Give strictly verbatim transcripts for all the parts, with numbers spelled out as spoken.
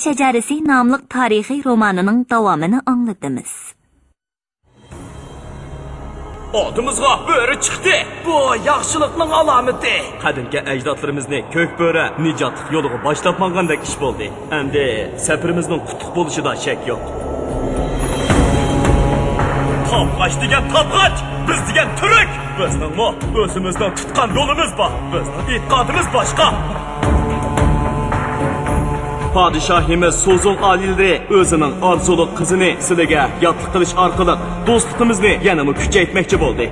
شەجەرىسى ناملىق تارىخىي رومانىنىڭ داۋامىنى ئاڭلىتىمىز. ئالدىمىزغا بۆرە چىقتى. بۇ ياخشىلىقنىڭ ئالامىتى. قەدىمكى ئەجدادلىرىمىزنى كۆك بۆرە نىجاتلىق يولىغا باشلاپ ماڭغاندەك ئىش بولدى. ئەمدى سەپىرىمىزنىڭ قۇتلۇق بولۇشىدا شەك يوق. تاپقاچ دېگەن تاپقاچ، بىز دېگەن تۈرك. بىزنىڭمۇ ئۆزىمىزنىڭ تۇتقان يولىمىز بار. بىزنىڭ ئېتىقادىمىز باشقا. پادىشاھىمىز سوزۇڭ ئالىيلىرى ئۆزىنىڭ ئارزۇلۇق قىزىنى سىلىگە ياتلىق قىلىش ئارقىلىق دوستلۇقىمىزنى يەنىمۇ كۈچەيتمەكچى بولدى.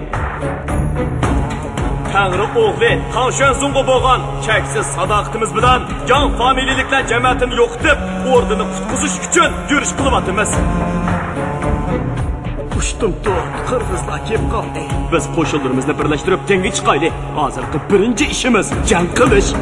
تەڭرى ئوغلى تاڭ شۈەنزۇڭغا بولغان چەكسىز ساداقىتىمىز بىلەن جاڭ فامىلىلىكلەر جەمەتىنى يوقىتىپ، ئوردىنى قۇتقۇزۇش ئۈچۈن يۈرۈش قىلىۋاتىمىز. ئۇشتۇمتۇت قىرغىزلار كېلىپ قالدى. بىز قوشۇنلىرىمىزنى بىرلەشتۈرۈپ جەڭگە چىقايلى. ھازىرقى بىرىنچى ئىشىمىز جەڭ قىلىش.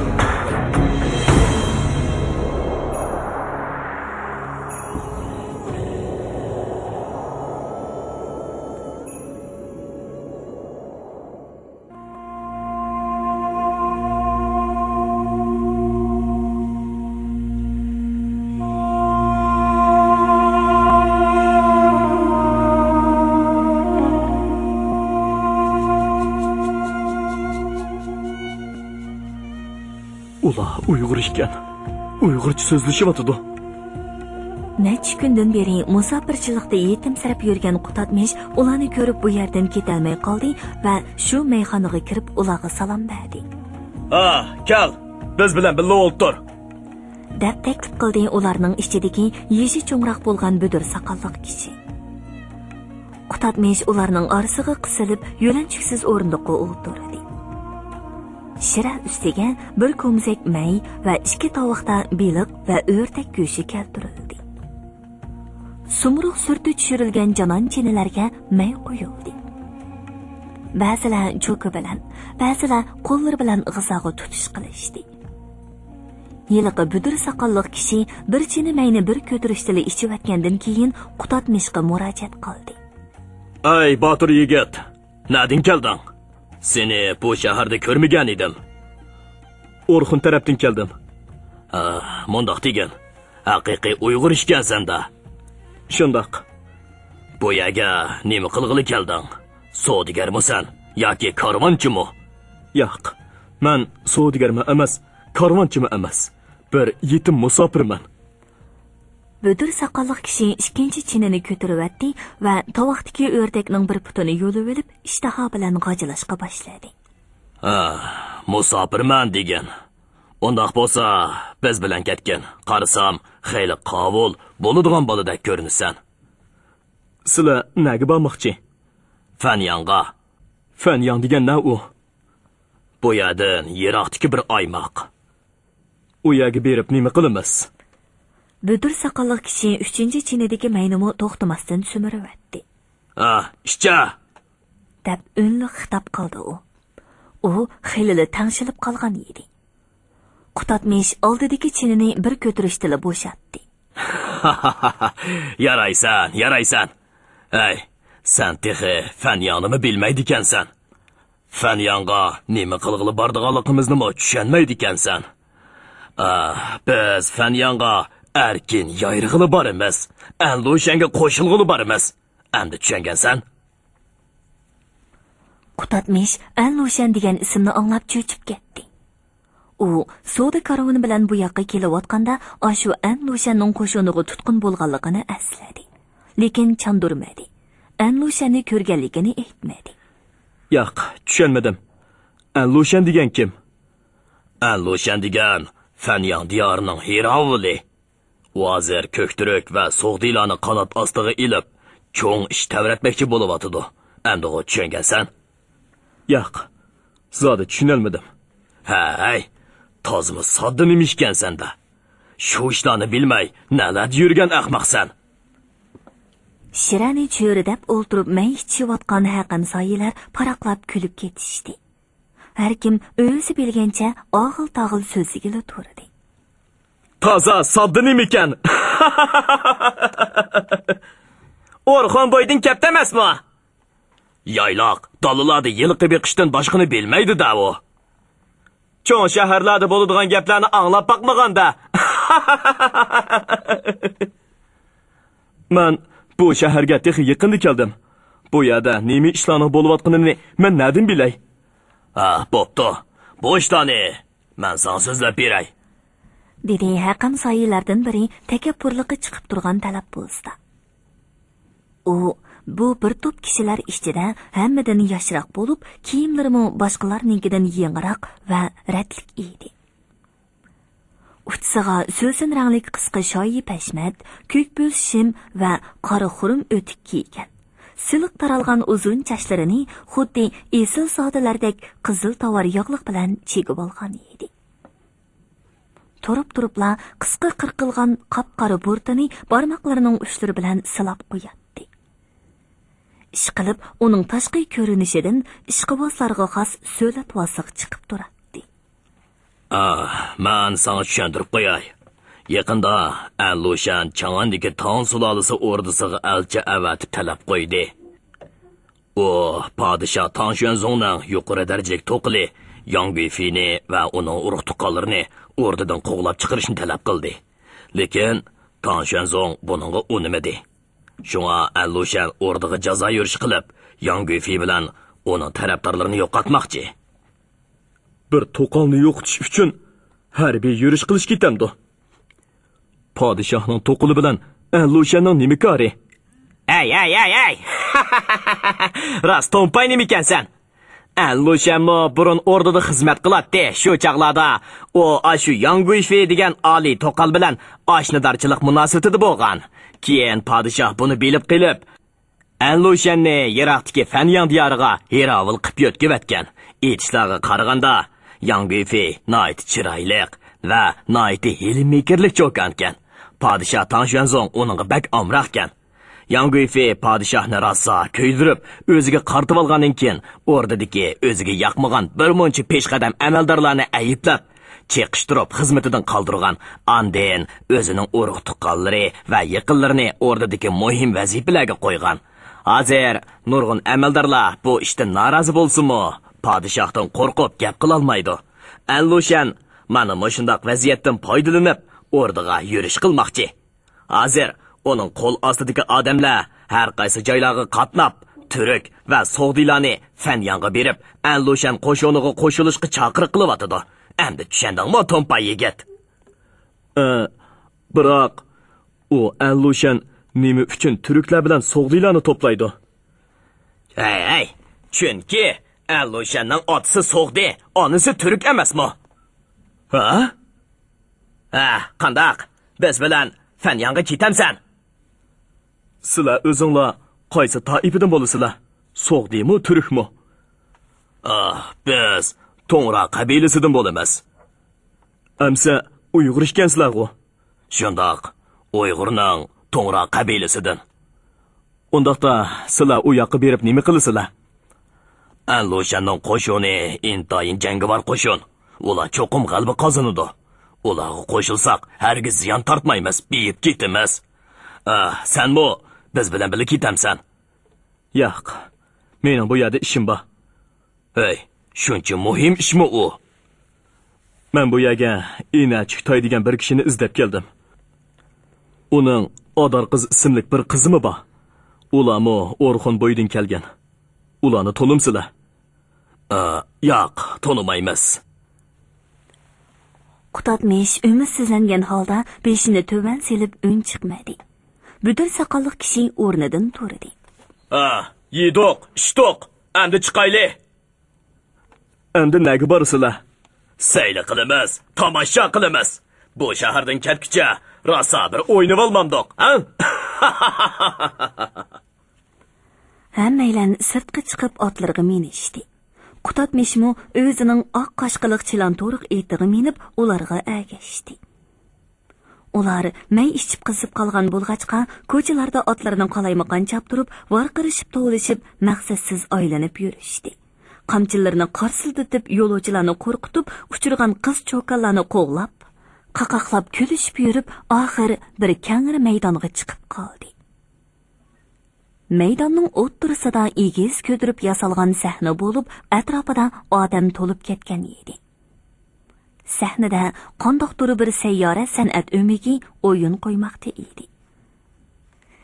ئۇلار ئۇيغۇر ئىكەن. ئۇيغۇرچە سۆزلىشىۋاتىدۇ. نەچچە كۈندىن بېرى مۇساپىرچىلىقتا يېتىمسىرەپ يۈرگەن قۇتادمىش ئۇلارنى كۆرۈپ بۇ يەردىن كېتەلمەي قالدى ۋە شۇ مەيخانىغا كىرىپ ئۇلارغا سالام بەردى. ھا، كەل، بىز بىلەن بىللە ئولتۇر. دەپ تەكلىپ قىلدى ئۇلارنىڭ ئىچىدىكى يېشى چوڭراق بولغان بۈدۈر ساقاللىق كىشى. قۇتادمىش ئۇلارنىڭ ئارىسىغا قىسىلىپ، يۆلەنچۈكسىز ئورۇندۇققا ئولتۇردى. شىرە ئۈستىگە بىر كومزەك مەي ۋە ئىككى تاۋاقتا بېلىق ۋە ئۆردەك گۆشى كەلتۈرۈلدى. سۇمۇرۇغ سۈرىتى چۈشۈرۈلگەن جانان چىنىلەرگە مەي قۇيۇلدى. بەزىلەر چوكا بىلەن، بەزىلەر قوللىرى بىلەن غىزاغا تۇتۇش قىلىشتى. ھېلىقى بۈدۈر ساقاللىق كىشى بىر چىنە مەينى بىر كۆتۈرۈشتىلا ئىچىۋەتكەندىن كېيىن، قۇتادمىشقا مۇراجىئەت قىلدى. ئەي باتۇر يىگىت، نەدىن كەلدىڭ؟ سېنى بۇ شەھەردە كۆرمىگەن ئىدىم. ئورخۇن تەرەپتىن كەلدىم. ھە، مۇنداق دېگىن، ھەقىقىي ئۇيغۇر ئىكەنسەن-دە. شۇنداق. بۇ يەرگە نېمە قىلغىلى كەلدىڭ؟ سودىگەرمۇ سەن ياكى كارۋانچىمۇ؟ ياق، مەن سودىگەرمۇ ئەمەس، كارۋانچىمۇ ئەمەس. بىر يېتىم مۇساپىرمەن. بۈدۈر ساقاللىق كىشى ئىككىنچى چىنىنى كۆتۈرۈۋەتتى ۋە تاۋاقتىكى ئۆردەكنىڭ بىر پۇتىنى يۇلۇۋېلىپ، ئىشتىھا بىلەن غاجىلاشقا باشلىدى. ھە، مۇساپىرمەن دېگىن. ئۇنداق بولسا، بىز بىلەن كەتكىن. قارىسام، خېلى قاۋۇل بولىدىغان بالىدەك كۆرۈنىسەن. سىلەر نەگە بارماقچى؟ فەنياڭغا. فەنياڭ دېگەن نە ئۇ؟ بۇ يەردىن يىراقتىكى بىر ئايماق. ئۇ يەرگە بېرىپ نېمە قىلىمىز؟ بۈدۈر ساقاللىق كىشى ئۈچىنچى چىنىدىكى مەينىمۇ توختىماستىن سۈمۈرۈۋەتتى. ھە، ئىچە! دەپ ئۈنلۈك خىتاب قىلدى ئۇ. ئۇ خېلىلا تەڭشىلىپ قالغان ئىدى. قۇتادمىش ئالدىدىكى چىنىنى بىر كۆتۈرۈشتىلا بوشاتتى. يارايسەن، يارايسەن. ھەي، سەن تېخى فەنياڭنىمۇ بىلمەيدىكەنسەن. فەنياڭغا نېمە قىلغىلى بارىدىغانلىقىمىزنىمۇ چۈشەنمەيدىكەنسەن. ئا، بىز فەنياڭغا ئەركىن يايرىغىلى بارىمىز. ئەنلۇشەنگە قوشۇلغىلى بارىمىز. ئەمدى چۈشەنگەنسەن؟ قۇتادمىش ئەنلۇشەن دېگەن ئىسىمنى ئاڭلاپ چۆچۈپ كەتتى. ئۇ سودا كارۋىنى بىلەن بۇ ياققا كېلىۋاتقاندا، ئاشۇ ئەنلۇشەننىڭ قوشۇنىغا تۇتقۇن بولغانلىقىنى ئەسلىدى. لېكىن چاندۇرمىدى. ئەنلۇشەننى كۆرگەنلىكىنى ئېيتمىدى. ياق، چۈشەنمىدىم. ئەنلۇشەن دېگەن كىم؟ ئەنلۇشەن دېگەن فەنياڭ دىيارىنىڭ ھېراۋۇلى. ئۇ ھازىر كۆكتۈرك ۋە سوغدىلارنى قانات ئاستىغا ئېلىپ، چوڭ ئىش تەۋرەتمەكچى بولۇۋاتىدۇ. ئەمدىغۇ چۈشەنگەنسەن؟ ياق، زادى چۈشىنەلمىدىم. ھەي، تازىمۇ ساددا نېمە ئىكەنسەن-دە. شۇ ئىشلارنى بىلمەي، نەلەردە يۈرگەن ئەخمەقسەن؟ شىرەنى چۆرىدەپ ئولتۇرۇپ مەي ئىچىشىۋاتقان ھەقەم سايىلەر پاراقلاپ كۈلۈپ كېتىشتى. ھەركىم ئۆزى بىلگەنچە ئاغىل-تاغىل سۆزلىگىلى تۇردى. تازا ساددا نېمىكەن؟ ئورخۇن بويىدىن كەپتۇ ئەمەسمۇ؟ يايلاق، دالىلاردا يىلقى بېقىشتىن باشقىنى بىلمەيدۇ-دە ئۇ. چوڭ شەھەرلەردە بولىدىغان گەپلەرنى ئاڭلاپ باقمىغان-دە. مەن بۇ شەھەرگە تېخى يېقىندا كەلدىم. بۇ يەردە نېمە ئىشلارنىڭ بولۇۋاتقىنىنى مەن نەدىن بىلەي؟ ھە، بوپتۇ. بۇ ئىشلارنى مەن ساڭا سۆزلەپ بېرەي، دېدى ھەقەم سايىلەردىن بىرى تەكەببۇرلۇقى چىقىپ تۇرغان تەلەپپۇزدا. ئۇ بۇ بىر توپ كىشىلەر ئىچىدە ھەممىدىن ياشراق بولۇپ، كىيىملىرىمۇ باشقىلارنىڭكىدىن يېڭىراق ۋە رەتلىك ئىدى. ئۇچىسىغا سۆسۈن رەڭلىك قىسقا شايى پەشمەت، كۆك بۆز شىم ۋە قارا خۇرۇم ئۆتۈك كىيگەن. سىلىق تارالغان ئۇزۇن چاچلىرىنى خۇددى ئېسىلزادىلەردەك قىزىل تاۋار ياغلىق بىلەن چىگىۋالغان ئىدى. تۇرۇپ-تۇرۇپلا قىسقا قىرقىلغان قاپقارا بۇرۇتىنى بارماقلىرىنىڭ ئۇچلىرى بىلەن سىلاپ قوياتتى. ئىشقىلىپ، ئۇنىڭ تاشقى كۆرۈنۈشىدىن ئىشقىبازلارغا خاس سۆلەت ۋاسىق چىقىپ تۇراتتى. ئاھ، مەن ساڭا چۈشەندۈرۈپ قوياي. يېقىندا ئەنلۇشەن چاڭئەندىكى تاڭ سۇلالىسى ئوردىسىغا ئەلچى ئەۋەتىپ تەلەپ قويدى. ئۇ پادىشاھ تاڭ شۈەنزۇڭنىڭ يۇقىرى دەرىجىلىك توقىلى ياڭ گۈيفېينى ۋە ئۇنىڭ ئۇرۇق-تۇغقانلىرىنى ئوردىدىن قوغلاپ چىقىرىشنى تەلەپ قىلدى. لېكىن تاڭ شۈەنزۇڭ بۇنىڭغا ئۇنىمىدى. شۇڭا ئەنلۇشەن ئوردىغا جازا يۈرۈشى قىلىپ، ياڭ گۈيفېي بىلەن ئۇنىڭ تەرەپدارلىرىنى يوقاتماقچى. بىر توقالنى يوقىتىش ئۈچۈن ھەربىي يۈرۈش قىلىش كېتەمدۇ؟ پادىشاھنىڭ توقىلى بىلەن ئەنلۇشەننىڭ نېمە كارى؟ ئەي، ئەي، ئەي، ئەي! راست تومپاي نېمىكەنسەن؟ ئەنلۇشەنمۇ بۇرۇن ئوردىدا خىزمەت قىلاتتى. شۇ چاغلاردا ئۇ ئاشۇ ياڭ گۇيفېي دېگەن ئالىي توقال بىلەن ئاشنىدارچىلىق مۇناسىۋىتىدە بولغان. كېيىن پادىشاھ بۇنى بىلىپ قېلىپ، ئەنلۇشەننى يىراقتىكى فەنياڭ دىيارىغا ھېراۋۇل قىپ يۆتكىۋەتكەن. ئېيتىشلارغا قارىغاندا، ياڭ گۇيفېي ناھايىتى چىرايلىق ۋە ناھايىتى ھىيلە-مىكىرلىك چوكانكەن. پادىشاھ تاڭ شۈەنزۇڭ ئۇنىڭغا بەك ئامراقكەن. ياڭ گۇيفېي پادىشاھنى راسا كۆيدۈرۈپ، ئۆزىگە قارىتىۋالغاندىن كېيىن، ئوردىدىكى ئۆزىگە ياقمىغان بىر مۇنچە پېشقەدەم ئەمەلدارلارنى ئەيىبلەپ، چېقىشتۇرۇپ خىزمىتىدىن قالدۇرغان. ئاندىن ئۆزىنىڭ ئۇرۇق-تۇغقانلىرى ۋە يېقىنلىرىنى ئوردىدىكى مۇھىم ۋەزىپىلەرگە قويغان. ھازىر نۇرغۇن ئەمەلدارلار بۇ ئىشتىن نارازى بولسىمۇ، پادىشاھتىن قورقۇپ گەپ قىلالمايدۇ. ئەنلۇشەن مانا مۇشۇنداق ۋەزىيەتتىن پايدىلىنىپ، ئوردىغا يۈرۈش قىلماقچى. ھازىر ئۇنىڭ قول ئاستىدىكى ئادەملەر ھەر قايسى جايلارغا قاتناپ، تۈرك ۋە سوغدىلارنى فەنياڭغا بېرىپ، ئەنلۇشەن قوشۇنىغا قوشۇلۇشقا چاقىرىق قىلىۋاتىدۇ. ئەمدى چۈشەندىڭمۇ، تومپاي يىگىت؟ ئە، بىراق، ئۇ ئەنلۇشەن نېمە ئۈچۈن تۈركلەر بىلەن سوغدىلارنى توپلايدۇ؟ ھەي، ھەي، چۈنكى ئەنلۇشەننىڭ ئاتىسى سوغدى، ئانىسى تۈرك ئەمەسمۇ؟ ھە؟ ھە، قانداق؟ بىز بىلەن فەنياڭغا كېتەمسەن؟ سىلەر ئۆزۈڭلار قايسى تائىپىدىن بولىسىلەر؟ سوغدىمۇ، تۈركمۇ؟ ئاھ، بىز توڭرا قەبىلىسىدىن بولىمىز. ئەمسە ئۇيغۇر ئىكەنسىلەرغۇ؟ شۇنداق، ئۇيغۇرنىڭ توڭرا قەبىلىسىدىن. ئۇنداقتا سىلەر ئۇ ياققا بېرىپ نېمە قىلىسىلەر؟ ئەنلۇشەننىڭ قوشۇنى ئىنتايىن جەڭگىۋار قوشۇن. ئۇلار چوقۇم غەلىبە قازىنىدۇ. ئۇلارغا قوشۇلساق، ھەرگىز زىيان تارتمايمىز، بېيىپ كېتىمىز. ئە، سەنمۇ بىز بىلەن بىللە كېتەمسەن؟ ياق، مېنىڭ بۇ يەردە ئىشىم بار. ھەي، شۇنچە مۇھىم ئىشمۇ ئۇ؟ مەن بۇ يەرگە ئىنە چۈكتاي دېگەن بىر كىشىنى ئىزدەپ كەلدىم. ئۇنىڭ ئادار قىز ئىسىملىك بىر قىزىمۇ بار. ئۇلارمۇ ئورخۇن بويىدىن كەلگەن. ئۇلارنى تونۇمسىلەر؟ ئا، ياق، تونۇمايمىز. قۇتادمىش ئۈمىدسىزلەنگەن ھالدا بېشىنى تۆۋەن سېلىپ ئۈن چىقمىدى. بۈدۈر ساقاللىق كىشى ئورنىدىن تۇردى. ھە، يېدۇق، ئىچتۇق، ئەمدى چىقايلى. ئەمدى نەگە بارىسىلەر؟ سەيلە قىلىمىز، تاماشا قىلىمىز. بۇ شەھەردىن كەتكۈچە راسا بىر ئوينىۋالمامدۇق، ھە؟ ھەممەيلەن سىرتقا چىقىپ ئاتلىرىغا مىنىشتى. قۇتادمىشمۇ ئۆزىنىڭ ئاق قاشقىلىق چىلان تورۇق ئېتىغا مىنىپ ئۇلارغا ئەگەشتى. ئۇلار مەي ئىچىپ قىزىپ قالغان بولغاچقا، كوچىلاردا ئاتلىرىنى قالايمىقان چاپتۇرۇپ، ۋارقىرىشىپ توۋلىشىپ، مەقسەتسىز ئايلىنىپ يۈرۈشتى. قامچىلىرىنى قارسىلدىتىپ يولۇچىلارنى قورقۇتۇپ، ئۇچرىغان قىز چوكانلارنى قوغلاپ، قاقاقلاپ كۈلۈشۈپ يۈرۈپ، ئاخىر بىر كەڭرى مەيدانغا چىقىپ قالدى. مەيداننىڭ ئوتتۇرىسىدا ئېگىز كۆتۈرۈپ ياسالغان سەھنە بولۇپ، ئەتراپىدا ئادەم تولۇپ كەتكەن ئىدى. سەھنىدە قانداقتۇر بىر سەييارە سەنئەت ئۆمىكى ئويۇن قويماقتا ئىدى.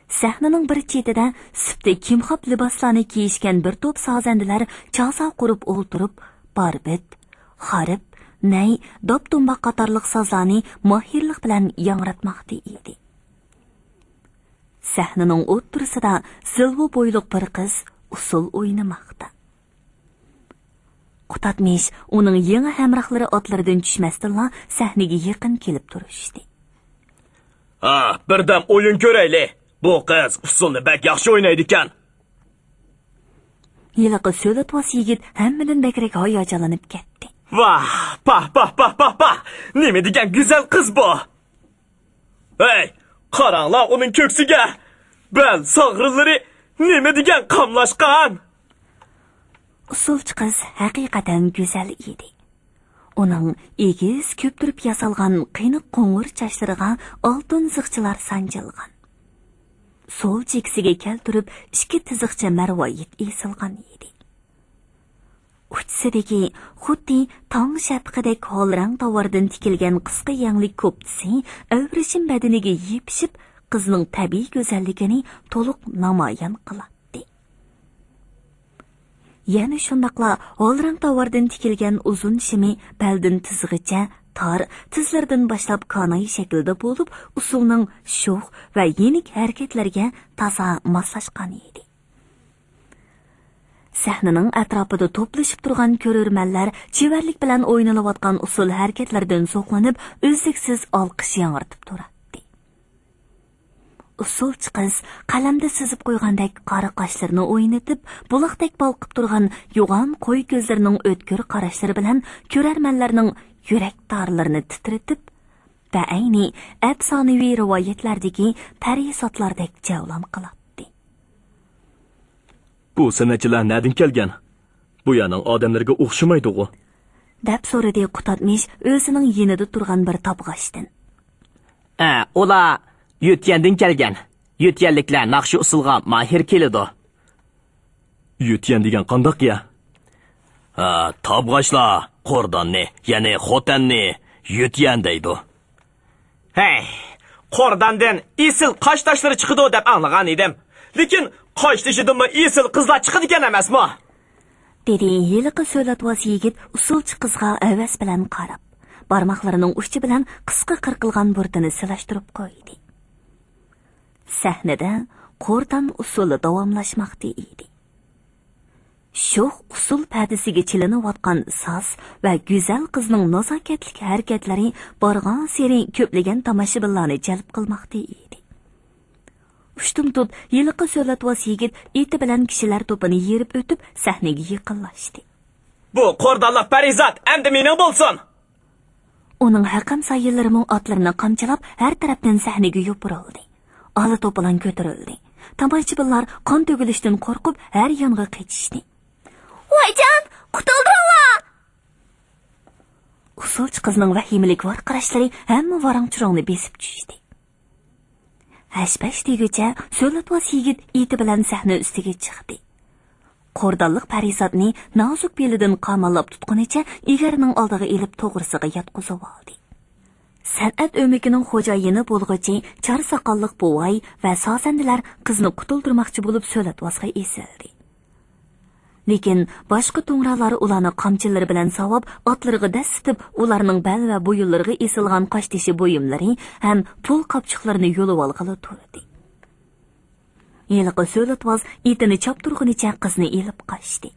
سەھنىنىڭ بىر چېتىدە سۈپتە كىمخاپ لىباسلارنى كىيىشكەن بىر توپ سازەندىلەر چاسا قۇرۇپ ئولتۇرۇپ، باربىت، خارپ، نەي، داپدۇمباق قاتارلىق سازلارنى ماھىرلىق بىلەن ياڭراتماقتا ئىدى. سەھنىنىڭ ئوتتۇرىسىدا زىلۋا بويلۇق بىر قىز ئۇسسۇل ئوينىماقتا. قۇتادمىش ئۇنىڭ يېڭى ھەمراھلىرى ئاتلىرىدىن چۈشمەستىنلا سەھنىگە يېقىن كېلىپ تۇرۇشتى. ھا، بىردەم ئويۇن كۆرەيلى. بۇ قىز ئۇسسۇلنى بەك ياخشى ئوينايدىكەن. ھېلىقى سۆلەتۋاس يىگىت ھەممىدىن بەكرەك ھاياجانلىنىپ كەتتى. ۋاھ، پاھ، پاھ، پاھ، پاھ، پاھ! نېمە دېگەن گۈزەل قىز بۇ! ھەي، قاراڭلار ئۇنىڭ كۆكسىگە! بەل ساغرىلىرى نېمە دېگەن قاملاشقان! ئۇسسۇلچى قىز ھەقىقەتەن گۈزەل ئىدى. ئۇنىڭ ئېگىز كۆپتۈرۈپ ياسالغان قېنىق قوڭۇر چاچلىرىغا ئالتۇن زىخچىلار سانجىلغان. سول چېكىسىگە كەلتۈرۈپ ئىككى تىزىقچە مەرۋايىت ئېسىلغان ئىدى. ئۇچىسىدىكى خۇددى تاڭ شەپىقىدەك ھال رەڭ تاۋاردىن تىكىلگەن قىسقا يەڭلىك كوپتىسى ئەۋرىشىم بەدىنىگە يېپىشىپ، قىزنىڭ تەبىئىي گۈزەللىكىنى تولۇق نامايان قىلاتتى. يەنە شۇنداقلا ھال رەڭ تاۋاردىن تىكىلگەن ئۇزۇن شىمى بەلدىن تىزىغىچە تار، تىزلىرىدىن باشلاپ كاناي شەكلىدە بولۇپ، ئۇسسۇلنىڭ شوخ ۋە يېنىك ھەرىكەتلىرىگە تازا ماسلاشقان ئىدى. سەھنىنىڭ ئەتراپىدا توپلىشىپ تۇرغان كۆرۈرمەنلەر چېۋەرلىك بىلەن ئوينىلىۋاتقان ئۇسسۇل ھەرىكەتلىرىدىن زوقلىنىپ، ئۈزلۈكسىز ئالقىش ياڭرىتىپ تۇراتتى. ئۇسسۇلچى قىز قەلەمدە سىزىپ قويغاندەك قارا قاشلىرىنى ئوينىتىپ، بۇلاقتەك بالقىپ تۇرغان يوغان قوي كۆزلىرىنىڭ ئۆتكۈر قاراشلىرى بىلەن كۆرەرمەنلەرنىڭ يۈرەك تارلىرىنى تىترىتىپ، بەئەينى ئەپسانىۋى رىۋايەتلەردىكى پەرىزاتلاردەك جەۋلان قىلاتتى. بۇ سەنئەتچىلەر نەدىن كەلگەن؟ بۇ يەرنىڭ ئادەملىرىگە ئوخشىمايدىغۇ؟ دەپ سورىدى قۇتادمىش ئۆزىنىڭ يېنىدا تۇرغان بىر تابغاچتىن. ئە، ئۇلار يۆتيەندىن كەلگەن. يۆتيەنلىكلەر ناخشا ئۇسسۇلغا ماھىر كېلىدۇ. يۆتيەن دېگەن قانداق يەر؟ ھە، تابغاچلار قورداننى، يەنى خوتەننى يۆتيەن دەيدۇ. ھەي، قورداندىن ئېسىل قاش تاشلىرى چىقىدۇ دەپ ئاڭلىغان ئىدىم. لېكىن قاش تېشىدىنمۇ ئېسىل قىزلار چىقىدىكەن ئەمەسمۇ؟ دېدى ھېلىقى سۆلەتۋاز يىگىت ئۇسسۇلچى قىزغا ھەۋەس بىلەن قاراپ، بارماقلىرىنىڭ ئۇچى بىلەن قىسقا قىرقىلغان بۇرۇتىنى سىلاشتۇرۇپ قويدى. سەھنىدە قوردان ئۇسسۇلى داۋاملاشماقتا ئىدى. شوخ ئۇسسۇل پەدىسىگە چېلىنىۋاتقان ساز ۋە گۈزەل قىزنىڭ نازاكەتلىك ھەرىكەتلىرى بارغانسېرى كۆپلىگەن تاماشىبىنلارنى جەلپ قىلماقتا ئىدى. ئۇشتۇمتۇت ھېلىقى سۆلەتۋاز يىگىت ئېتى بىلەن كىشىلەر توپىنى يېرىپ ئۆتۈپ، سەھنىگە يېقىنلاشتى. بۇ قوردانلىق پەرىزات ئەمدى مېنىڭ بولسۇن! ئۇنىڭ ھەقەم سايىلىرىمۇ ئاتلىرىنى قامچىلاپ، ھەر تەرەپتىن سەھنىگە يوپۇرۇلدى. ئالا توپىلاڭ كۆتۈرۈلدى. تاماشىبىنلار قان تۆكۈلۈشتىن قورقۇپ، ھەر يانغا قېچىشتى. ۋايجان، قۇتۇلدۇڭلار! ئۇسسۇلچى قىزنىڭ ۋەھىمىلىك ۋارقىراشلىرى ھەممە ۋاراڭ-چۇرۇڭنى بېسىپ چۈشتى. ھەش-پەش دېگۈچە سۆلەتۋاز يىگىت ئېتى بىلەن سەھنە ئۈستىگە چىقتى. قوردانلىق پەرىزاتنى نازۇك بېلىدىن قاماللاپ تۇتقىنىچە ئېگەرنىڭ ئالدىغا ئېلىپ توغرىسىغا ياتقۇزۇۋالدى. سەنئەت ئۆمىكىنىڭ خوجايىنى بولغۇچى چار ساقاللىق بوۋاي ۋە سازەندىلەر قىزنى قۇتۇلدۇرماقچى بولۇپ سۆلەتۋازغا ئېسىلدى. لېكىن باشقا توڭرالار ئۇلارنى قامچىلىرى بىلەن ساۋاپ، ئاتلىرىغا دەسسىتىپ، ئۇلارنىڭ بەل ۋە بويۇنلىرىغا ئېسىلغان قاشتېشى بۇيۇملىرى ھەم پۇل قاپچۇقلىرىنى يۇلۇۋالغىلى تۇردى. ھېلىقى سۆلەتۋاز ئېتىنى چاپتۇرغىنىچە قىزنى ئېلىپ قاچتى.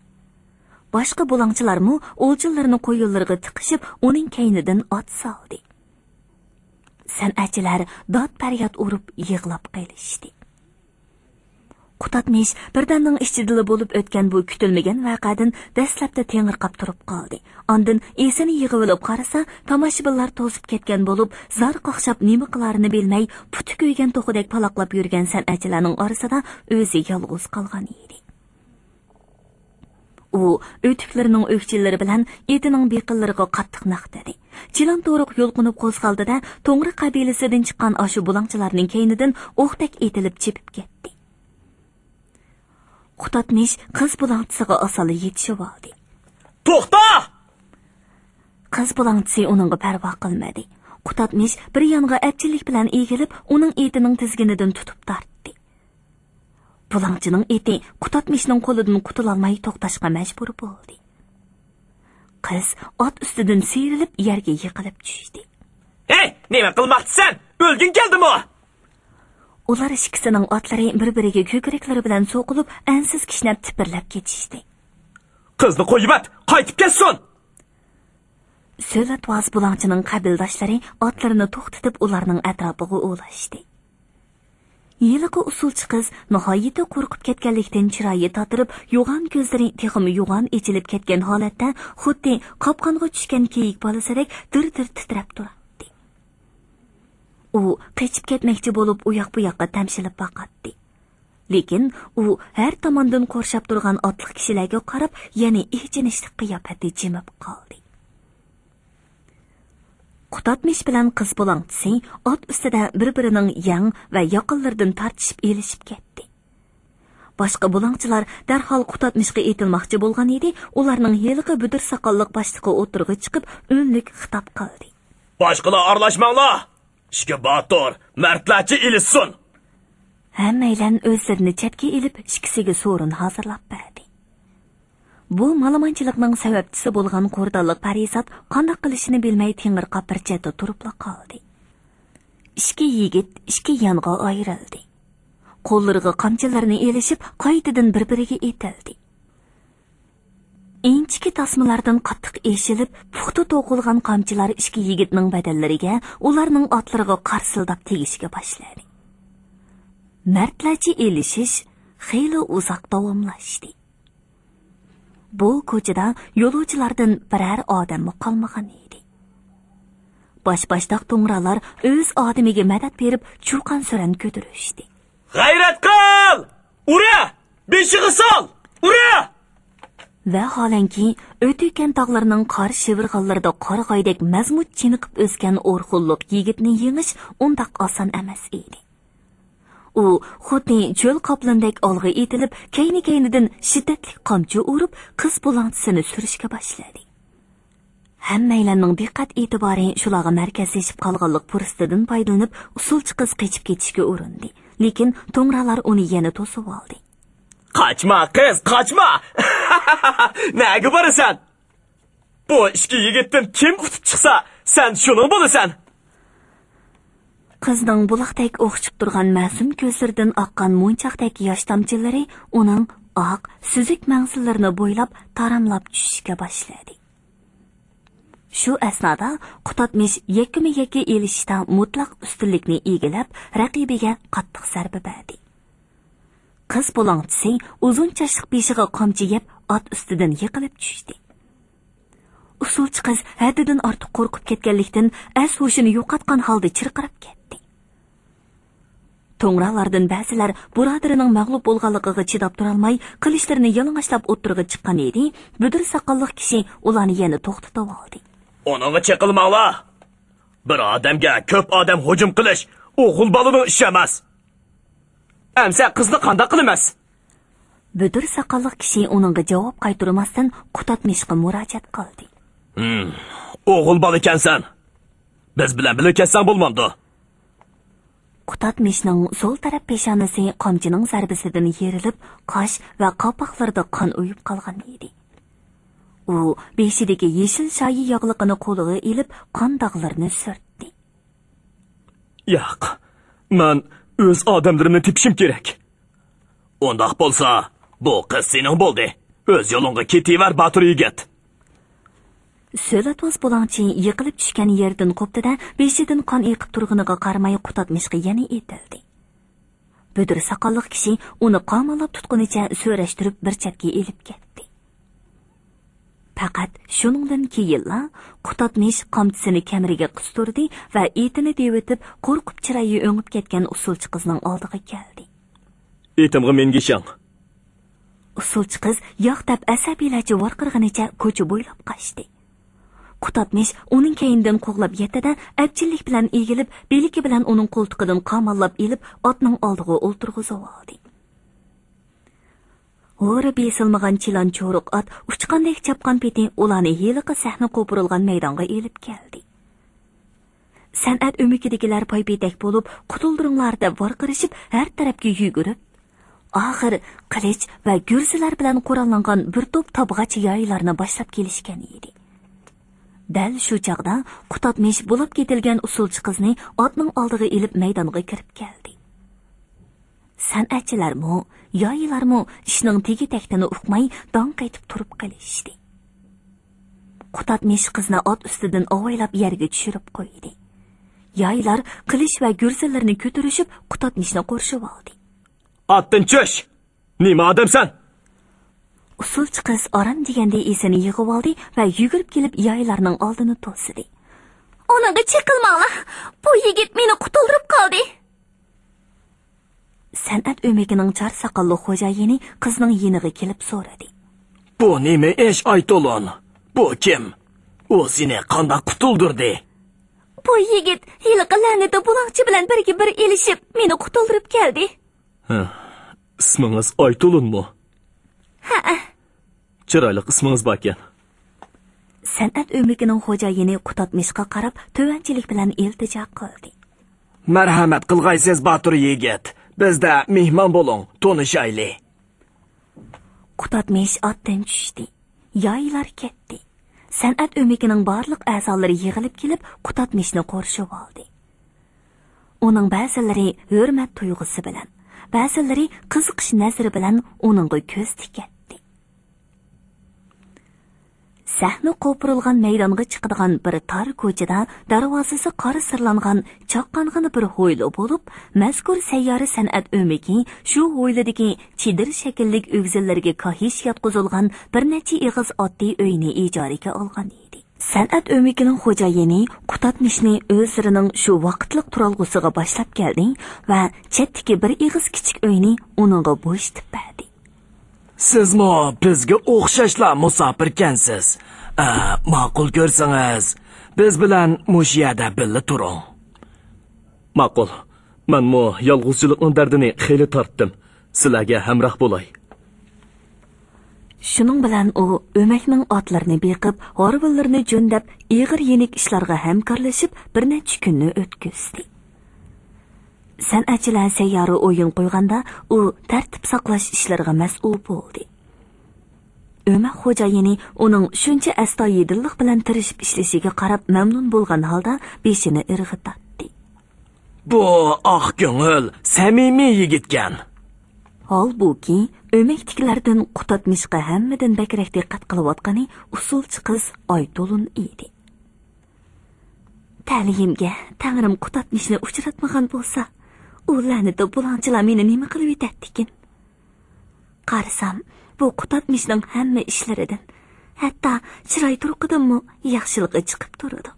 باشقا بۇلاڭچىلارمۇ ئولجىلىرىنى قويۇنلىرىغا تىقىشىپ، ئۇنىڭ كەينىدىن ئات سالدى. سەنئەتچىلەر داد-پەرياد ئۇرۇپ يىغلاپ قېلىشتى. قۇتادمىش بىردەمنىڭ ئىچىدىلا بولۇپ ئۆتكەن بۇ كۈتۈلمىگەن ۋەقەدىن دەسلەپتە تېڭىرقاپ تۇرۇپ قالدى. ئاندىن ئېسىنى يىغىۋېلىپ قارىسا، تاماشىبىنلار توزۇپ كەتكەن بولۇپ، زار قاقشاپ نېمە قىلارىنى بىلمەي، پۇتى كۆيگەن توخۇدەك پالاقلاپ يۈرگەن سەنئەتچىلەرنىڭ ئارىسىدا ئۆزى يالغۇز قالغان ئىدى. ئۇ ئۆتۈكلىرىنىڭ ئۆكچىلىرى بىلەن ئېتىنىڭ بېقىنلىرىغا قاتتىق ماختىدى. چىلان-تورۇق يۇلقۇنۇپ قوزغالدى-دە، توڭرا قەبىلىسىدىن چىققان ئاشۇ بۇلاڭچىلارنىڭ كەينىدىن ئوقتەك ئېتىلىپ چېپىپ كەتتى. قۇتادمىش قىز بۇلاڭچىسىغا ئاسانلا يېتىشىۋالدى. توختا! قىز بۇلاڭچىسى ئۇنىڭغا پەرۋا قىلمىدى. قۇتادمىش بىر يانغا ئەپچىللىك بىلەن ئېگىلىپ، ئۇنىڭ ئېتىنىڭ تىزگىنىدىن تۇتۇپ تارتتى. بۇلاڭچىنىڭ ئېتى قۇتادمىشنىڭ قولىدىن قۇتۇلالماي توختاشقا مەجبۇر بولدى. قىز ئات ئۈستىدىن سىيرىلىپ يەرگە يىقىلىپ چۈشتى. ھەي، نېمە قىلماقچىسەن؟ ئۆلگۈڭ كەلدىمۇ؟ ئۇلار ئىككىسىنىڭ ئاتلىرى بىر-بىرىگە كۆكرەكلىرى بىلەن سوقۇلۇپ، ئەنسىز كىشنەپ تىپىرلاپ كېتىشتى. قىزنى قويۇۋەت، قايتىپ كەتسۇن! سۆلەتۋاز بۇلاڭچىنىڭ قەبىلىداشلىرى ئاتلىرىنى توختىتىپ، ئۇلارنىڭ ئەتراپىغا ئولاشتى. ھېلىقى ئۇسسۇلچى قىز ناھايىتى قورقۇپ كەتكەنلىكتىن چىرايى تاتىرىپ، يوغان كۆزلىرى تېخىمۇ يوغان ئېچىلىپ كەتكەن ھالەتتە، خۇددى قاپقانغا چۈشكەن كېيىك بالىسىدەك دىر-دىر تىترەپ تۇراتتى. ئۇ قېچىپ كەتمەكچى بولۇپ، ئۇياق-بۇياققا تەمشىلىپ باقاتتى. لېكىن ئۇ ھەر تاماندىن قورشاپ تۇرغان ئاتلىق كىشىلەرگە قاراپ، يەنە ئېچىنىشلىق قىياپەتتە جىمىپ قالدى. قۇتادمىش بىلەن قىز بۇلاڭچىسى ئات ئۈستىدە بىر-بىرىنىڭ يەڭ ۋە ياقىلىرىدىن تارتىشىپ ئېلىشىپ كەتتى. باشقا بۇلاڭچىلار دەرھال قۇتادمىشقا ئېتىلماقچى بولغان ئىدى، ئۇلارنىڭ ھېلىقى بۈدۈر ساقاللىق باشلىقى ئوتتۇرىغا چىقىپ، ئۈنلۈك خىتاب قىلدى. باشقىلار ئارىلاشماڭلار! ئىككى باتۇر، مەردلەرچە ئېلىشسۇن! ھەممەيلەن ئۆزلىرىنى چەتكە ئېلىپ، ئىككىسىگە سورۇن ھازىرلاپ بەردى. بۇ مالىمانچىلىقنىڭ سەۋەبچىسى بولغان قوردانلىق پەرىزات قانداق قىلىشىنى بىلمەي تېڭىرقاپ بىر چەتتە تۇرۇپلا قالدى. ئىككى يىگىت ئىككى يانغا ئايرىلدى. قوللىرىغا قامچىلىرىنى ئېلىشىپ، قايتىدىن بىر-بىرىگە ئېتىلدى. ئىنچىكە تاسمىلاردىن قاتتىق ئېشىلىپ، پۇختا توقۇلغان قامچىلار ئىككى يىگىتنىڭ بەدەنلىرىگە، ئۇلارنىڭ ئاتلىرىغا قارسىلداپ تېگىشكە باشلىدى. مەردلەرچە ئېلىشىش خېلى ئۇزاق داۋاملاشتى. بۇ كوچىدا يولۇچىلاردىن بىرەر ئادەممۇ قالمىغان ئىدى. باش-باشتاق توڭرالار ئۆز ئادىمىگە مەدەت بېرىپ، چۇقان-سۈرەن كۆتۈرۈشتى. غەيرەت قىل! ئۇرە! بېشىغا سال! ئۇرە! ۋەھالەنكى، ئۆتۈكەن تاغلىرىنىڭ قار شىۋىرغانلىرىدا قارىغايدەك مەزمۇت چېنىقىپ ئۆسكەن ئورخۇنلۇق يىگىتنى يېڭىش ئۇنداق ئاسان ئەمەس ئىدى. ئۇ خۇددى چۆل قاپلىنىدەك ئالغا ئېتىلىپ، كەينى-كەينىدىن شىددەتلىك قامچا ئۇرۇپ، قىز بۇلاڭچىسىنى سۈرۈشكە باشلىدى. ھەممەيلەننىڭ دىققەت ئېتىبارى شۇلارغا مەركەزلىشىپ قالغانلىق پۇرسىتىدىن پايدىلىنىپ، ئۇسسۇلچى قىز قېچىپ كېتىشكە ئۇرۇندى. لېكىن توڭرالار ئۇنى يەنە توسۇۋالدى. قاچما، قىز، قاچما! نەگە بارىسەن؟ بۇ ئىككى يىگىتتىن كىم ئۇتۇپ چىقسا، سەن شۇنىڭ بولىسەن! قىزنىڭ بۇلاقتەك ئوخشىپ تۇرغان مەسۇم كۆزلىرىدىن ئاققان مونچاقتەك ياش تامچىلىرى ئۇنىڭ ئاق، سۈزۈك مەڭزىلىرىنى بويلاپ تاراملاپ چۈشۈشكە باشلىدى. شۇ ئەسنادا قۇتادمىش يەككىمۇ يەككە ئېلىشىشتا مۇتلەق ئۈستۈنلۈكنى ئىگىلەپ، رەقىبىگە قاتتىق زەربە بەردى. قىز بۇلاڭچىسى ئۇزۇن چاچلىق بېشىغا قامچا يەپ، ئات ئۈستىدىن يىقىلىپ چۈشتى. ئۇسسۇلچى قىز ھەددىدىن ئارتۇق قورقۇپ كەتكەنلىكتىن، ئەس-ھوشىنى يوقاتقان ھالدا چىرقىراپ كەتتى. توڭرالاردىن بەزىلەر بۇرادىرىنىڭ مەغلۇپ بولغانلىقىغا چىداپ تۇرالماي، قىلىچلىرىنى يالىڭاچلاپ ئوتتۇرىغا چىققان ئىدى، بۈدۈر ساقاللىق كىشى ئۇلارنى يەنە توختىتىۋالدى. ئۇنىڭغا چېقىلماڭلار! بىر ئادەمگە كۆپ ئادەم ھۇجۇم قىلىش ئوغۇل بالىنىڭ ئىشى ئەمەس. ئەمسە قىزنى قانداق قىلىمىز؟ بۈدۈر ساقاللىق كىشى ئۇنىڭغا جاۋاب قايتۇرماستىن، قۇتادمىشقا مۇراجىئەت قىلدى. ھىم، ئوغۇل بالا ئىكەنسەن. بىز بىلەن بىللە كەتسەڭ بولمامدۇ؟ قۇتادمىشنىڭ سول تەرەپ پېشانىسى قامچىنىڭ زەربىسىدىن يېرىلىپ، قاش ۋە قاپاقلىرىدا قان ئۇيۇپ قالغان ئىدى. ئۇ بېشىدىكى يېشىل شايى ياغلىقىنى قولىغا ئېلىپ، قان داغلىرىنى سۈرتتى. ياق، مەن ئۆز ئادەملىرىمنى تېپىشىم كېرەك. ئۇنداق بولسا، بۇ قىز سېنىڭ بولدى. ئۆز يولۇڭغا كېتىۋەر، باتۇر يىگىت. سۆلەتۋاز بۇلاڭچى يىقىلىپ چۈشكەن يېرىدىن قوپتى-دە، بېشىدىن قان ئېقىپ تۇرغىنىغا قارىماي، قۇتادمىشقا يەنە ئېتىلدى. بۈدۈر ساقاللىق كىشى ئۇنى قاماللاپ تۇتقىنىچە سۆرەشتۈرۈپ بىر چەتكە ئېلىپ كەتتى. پەقەت شۇنىڭدىن كېيىنلا قۇتادمىش قامچىسىنى كەمىرىگە قىستۇردى ۋە ئېتىنى دېۋىتىپ، قورقۇپ چىرايى ئۆڭۈپ كەتكەن ئۇسسۇلچى قىزنىڭ ئالدىغا كەلدى. ئېتىمغا مىنگىشىڭ! ئۇسسۇلچى قىز ياق دەپ ئەسەبىيلەرچە ۋارقىرىغىنىچە كوچا بويلاپ قاچتى. قۇتادمىش ئۇنىڭ كەينىدىن قوغلاپ يەتتى-دە، ئەپچىللىك بىلەن ئېگىلىپ، بىلىكى بىلەن ئۇنىڭ قولتۇقىدىن قاماللاپ ئېلىپ، ئاتنىڭ ئالدىغا ئولتۇرغۇزۇۋالدى. ئورا بېسىلمىغان چىلان چورۇق ئات ئۇچقاندەك چاپقان پېتى ئۇلارنى ھېلىقى سەھنە قوپۇرۇلغان مەيدانغا ئېلىپ كەلدى. سەنئەت ئۆمىكىدىكىلەر پايپېتەك بولۇپ، قۇتۇلدۇرۇڭلار دەپ ۋارقىرىشىپ، ھەر تەرەپكە يۈگۈرۈپ، ئاخىر قىلىچ ۋە گۈرزىلەر بىلەن قوراللانغان بىر توپ تابغاچ يايلارنى باشلاپ كېلىشكەن ئىدى. دەل شۇ چاغدا قۇتادمىش بۇلاپ كېتىلگەن ئۇسسۇلچى قىزنى ئاتنىڭ ئالدىغا ئېلىپ مەيدانغا كىرىپ كەلدى. سەنئەتچىلەرمۇ، يايلارمۇ ئىشنىڭ تېگى-تەكتىنى ئۇقماي داڭ قېتىپ تۇرۇپ قېلىشتى. قۇتادمىش قىزنى ئات ئۈستىدىن ئاۋايلاپ يەرگە چۈشۈرۈپ قويدى. يايلار قىلىچ ۋە گۈرزىلىرىنى كۆتۈرۈشۈپ، قۇتادمىشنى قورشىۋالدى. ئاتتىن چۈش! نېمە ئادەمسەن؟ ئۇسسۇلچى قىز ئاران دېگەندە ئېسىنى يىغىۋالدى ۋە يۈگۈرۈپ كېلىپ يايلارنىڭ ئالدىنى توسىدى. ئۇنىڭغا چېقىلماڭلار! بۇ يىگىت مېنى قۇتۇلدۇرۇپ قالدى! سەنئەت ئۆمىكىنىڭ چار ساقاللىق خوجايىنى قىزنىڭ يېنىغا كېلىپ سورىدى. بۇ نېمە ئىش، ئايتولۇن؟ بۇ كىم؟ ئۇ سېنى قانداق قۇتۇلدۇردى؟ بۇ يىگىت ھېلىقى لەنىتى بۇلاڭچى بىلەن بىرگە بىر ئېلىشىپ، مېنى قۇتۇلدۇرۇپ كەلدى. ھە، ئىسمىڭىز ئايتولۇنمۇ؟ ھەئە. چىرايلىق ئىسمىڭىز باركەن. سەنئەت ئۆمىكىنىڭ خوجايىنى قۇتادمىشقا قاراپ تۆۋەنچىلىك بىلەن ئىلتىجا قىلدى. مەرھەمەت قىلغايسىز، باتۇر يىگىت. بىزدە مېھمان بولۇڭ، تونۇشايلى. قۇتادمىش ئاتتىن چۈشتى. يايلار كەتتى. سەنئەت ئۆمىكىنىڭ بارلىق ئەزالىرى يىغىلىپ كېلىپ، قۇتادمىشنى قورشىۋالدى. ئۇنىڭ بەزىلىرى ھۆرمەت تۇيغۇسى بىلەن، بەزىلىرى قىزىقىش نەزىرى بىلەن ئۇنىڭغا كۆز تىكەتتى. سەھنە قوپۇرۇلغان مەيدانغا چىقىدىغان بىر تار كوچىدا دەرۋازىسى قارا سىرلانغان چاققانغىنا بىر ھويلا بولۇپ، مەزكۇر سەييارە سەنئەت ئۆمىكى شۇ ھويلىدىكى چېدىر شەكىللىك ئۆگزىلىرىگە كاھىش ياتقۇزۇلغان بىر نەچچە ئېغىز ئاددىي ئۆينى ئىجارىگە ئالغان ئىدى. سەنئەت ئۆمىكىنىڭ خوجايىنى قۇتادمىشنى ئۆزلىرىنىڭ شۇ ۋاقىتلىق تۇرالغۇسىغا باشلاپ كەلدى ۋە چەتتىكى بىر ئېغىز كىچىك ئۆينى ئۇنىڭغا بوشىتىپ بەردى. سىزمۇ بىزگە ئوخشاشلا مۇساپىركەنسىز. ئە، ماقۇل كۆرسىڭىز، بىز بىلەن مۇشۇ يەردە بىللە تۇرۇڭ. ماقۇل. مەنمۇ يالغۇزچىلىقنىڭ دەردىنى خېلى تارتتىم. سىلەرگە ھەمراھ بولاي. شۇنىڭ بىلەن ئۇ ئۆمەكنىڭ ئاتلىرىنى بېقىپ، ھارۋىلىرىنى جۆندەپ، ئېغىر يېنىك ئىشلارغا ھەمكارلىشىپ، بىر نەچچە كۈننى ئۆتكۈزدى. سەنئەتچىلەر سەييارە ئويۇن قويغاندا، ئۇ تەرتىپ ساقلاش ئىشلىرىغا مەسئۇل بولدى. ئۆمەك خوجايىنى ئۇنىڭ شۇنچە ئەستايىدىللىق بىلەن تىرىشىپ ئىشلىشىگە قاراپ مەمنۇن بولغان ھالدا بېشىنى ئىرغىتاتتى. بۇ ئاق كۆڭۈل، سەمىمىي يىگىتكەن. ھالبۇكى، ئۆمەكتىكىلەردىن قۇتادمىشقا ھەممىدىن بەكرەك دىققەت قىلىۋاتقىنى ئۇسسۇلچى قىز ئايتولۇن ئىدى. تەلىيىمگە تەڭرىم قۇتادمىشنى ئۇچراتمىغان بولسا، ئۇ لەنىتى بۇلاڭچىلار مېنى نېمە قىلىۋېتەتتىكىن؟ قارىسام، بۇ قۇتادمىشنىڭ ھەممە ئىشلىرىدىن، ھەتتا چىراي تۇرقىدىنمۇ ياخشىلىقى چىقىپ تۇرىدۇ.